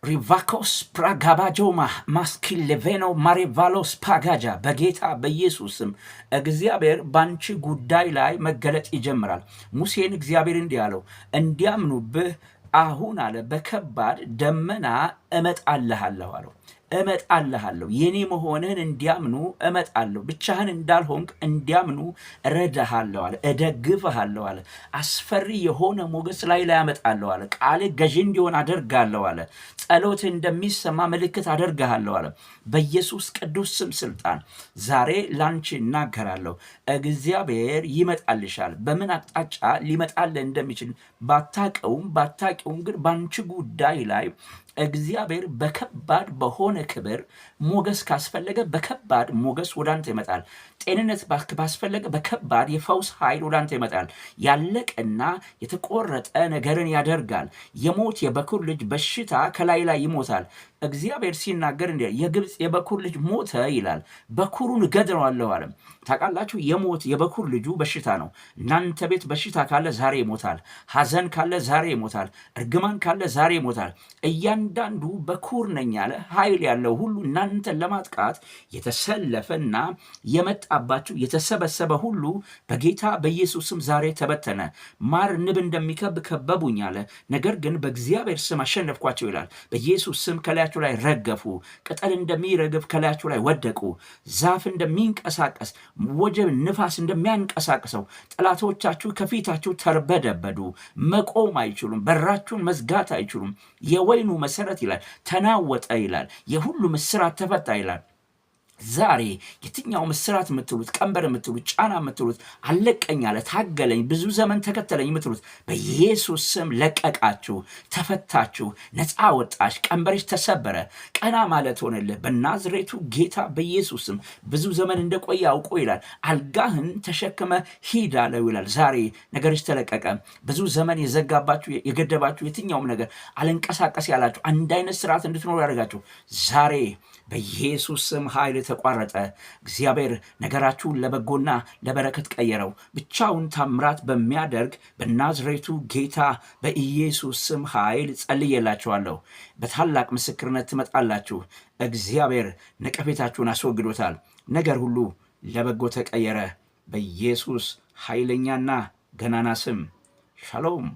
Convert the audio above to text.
ሪቫኮስ ፕራጋባጆማ ማስኪሌቬኖ ማሬቫሎስ ፓጋጃ፣ በጌታ በኢየሱስ ስም እግዚአብሔር ባንቺ ጉዳይ ላይ መገለጥ ይጀምራል። ሙሴን እግዚአብሔር እንዲህ አለው፣ እንዲያምኑብህ አሁን አለ በከባድ ደመና እመጣልሃለሁ አለው። እመጣልሃለሁ፣ የኔ መሆንህን እንዲያምኑ እመጣለሁ። ብቻህን እንዳልሆንክ እንዲያምኑ እረዳሃለሁ አለ። እደግፍሃለሁ አለ። አስፈሪ የሆነ ሞገስ ላይ ላይ አመጣለሁ አለ። ቃልህ ገዢ እንዲሆን አደርጋለሁ አለ። ጸሎት እንደሚሰማ ምልክት አደርግሃለሁ አለ። በኢየሱስ ቅዱስ ስም ስልጣን ዛሬ ላንቺ እናገራለሁ። እግዚአብሔር ይመጣልሻል። በምን አቅጣጫ ሊመጣልህ እንደሚችል ባታቀውም ባታቂውም፣ ግን ባንቺ ጉዳይ ላይ እግዚአብሔር በከባድ በሆነ ክብር፣ ሞገስ ካስፈለገ በከባድ ሞገስ ወደ አንተ ይመጣል። ጤንነት ባስፈለገ በከባድ የፈውስ ኃይል ወደ አንተ ይመጣል። ያለቀና የተቆረጠ ነገርን ያደርጋል። የሞት የበኩር ልጅ በሽታ ከላይ ላይ ይሞታል። እግዚአብሔር ሲናገር እንዲህ የግብፅ የበኩር ልጅ ሞተ ይላል። በኩሩን እገድለዋለሁ አለ። ታውቃላችሁ፣ የሞት የበኩር ልጁ በሽታ ነው። እናንተ ቤት በሽታ ካለ ዛሬ ይሞታል። ሐዘን ካለ ዛሬ ይሞታል። እርግማን ካለ ዛሬ ይሞታል። እያንዳንዱ በኩር ነኝ ያለ ኃይል ያለው ሁሉ እናንተን ለማጥቃት የተሰለፈና የመጣባችሁ የተሰበሰበ ሁሉ በጌታ በኢየሱስ ስም ዛሬ ተበተነ። ማር ንብ እንደሚከብ ከበቡኝ አለ። ነገር ግን በእግዚአብሔር ስም አሸነፍኳቸው ይላል። በኢየሱስ ስም ከላያችሁ ላይ ረገፉ። ቅጠል እንደሚረግፍ ከላያችሁ ላይ ወደቁ። ዛፍ እንደሚንቀሳቀስ፣ ወጀብ ንፋስ እንደሚያንቀሳቅሰው ጠላቶቻችሁ ከፊታችሁ ተርበደበዱ። መቆም አይችሉም። በራችሁን መዝጋት አይችሉም። የወይኑ መሰረት ይላል ተናወጠ ይላል። የሁሉ እስራት ተፈታ ይላል። ዛሬ የትኛውም እስራት የምትሉት፣ ቀንበር የምትሉት፣ ጫና የምትሉት፣ አለቀኝ አለ፣ ታገለኝ፣ ብዙ ዘመን ተከተለኝ የምትሉት በኢየሱስ ስም ለቀቃችሁ፣ ተፈታችሁ፣ ነፃ ወጣሽ፣ ቀንበርሽ ተሰበረ፣ ቀና ማለት ሆነልህ። በናዝሬቱ ጌታ በኢየሱስ ስም ብዙ ዘመን እንደቆየ አውቆ ይላል አልጋህን ተሸክመህ ሂድ አለው ይላል። ዛሬ ነገርሽ ተለቀቀ። ብዙ ዘመን የዘጋባችሁ፣ የገደባችሁ የትኛውም ነገር፣ አልንቀሳቀስ ያላችሁ፣ አንድ አይነት ስርዓት እንድትኖሩ ያደርጋችሁ ዛሬ በኢየሱስ ስም ኃይል ተቋረጠ። እግዚአብሔር ነገራችሁን ለበጎና ለበረከት ቀየረው። ብቻውን ታምራት በሚያደርግ በናዝሬቱ ጌታ በኢየሱስ ስም ኃይል ጸልዬላችኋለሁ። በታላቅ ምስክርነት ትመጣላችሁ። እግዚአብሔር ነቀፌታችሁን አስወግዶታል። ነገር ሁሉ ለበጎ ተቀየረ። በኢየሱስ ኃይለኛና ገናና ስም ሻሎም።